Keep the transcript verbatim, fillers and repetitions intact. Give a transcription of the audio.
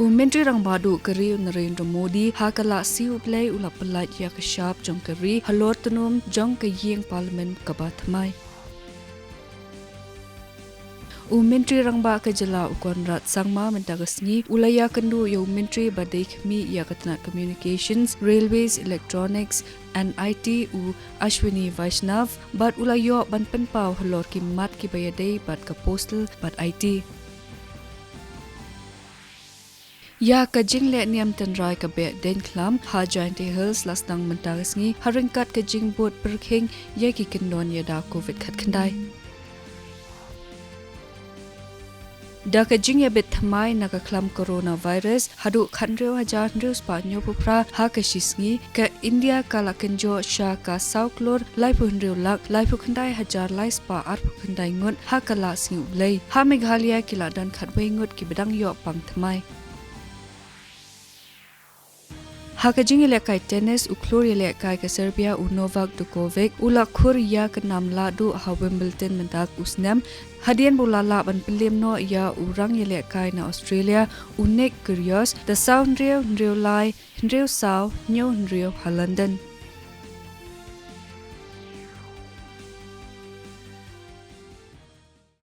U Myntri Rangbah Duh ka ri u Narendra Modi ha ka Lad Sngi U Blei u la pyllait ïa ka shap jong ka ri halor tnum jong ka ïing Parliament kaba thymmai. U Myntri Rangbah ka jylla u Conrad Sangma mynta ka sngi u la ïakynduh ïa u Myntri ba dei khmih ïa ka tnat Communications, Railways, Electronics and I T u Ashwini Vaishnaw bad u la ïoh ban pynpaw halor ki mat kiba ïadei bad ka Postal bad I T. Ïa ka jingleh niam tynrai ka Behdeiñkhlam ha Jaintia Hills la sdang mynta ka sngi ha ryngkat ka jingbud pyrkhing ïa ki kyndon ïada Covid khatkhyndai. Da ka jingïabit thymmai na ka khlam coronavirus haduh khathynriew hajar hynriew spah hynñiewphew phra ha ka shi sngi, ka India ka la kynjoh sha ka saw klur laiphew hynriew lak laiphew khyndai hajar lai spah arphew khyndai ngut ha ka Lad Sngi U Blei. Ha Meghalaya ki la don khatwei ngut kiba dang ïoh pang thymmai. Ha ka jingïalehkai tennis, u khlur ïalehkai ka Serbia u Novak Djokovic u la khur ïa ka nam lahduh ha Wimbledon mynta u snem hadien ba u la lah ban pynliem noh ïa u rangïalehkai na Australia u Nick Kyrgios da saw hynriew, hynriew lai, hynriew saw, hynñiew hynriew ha London.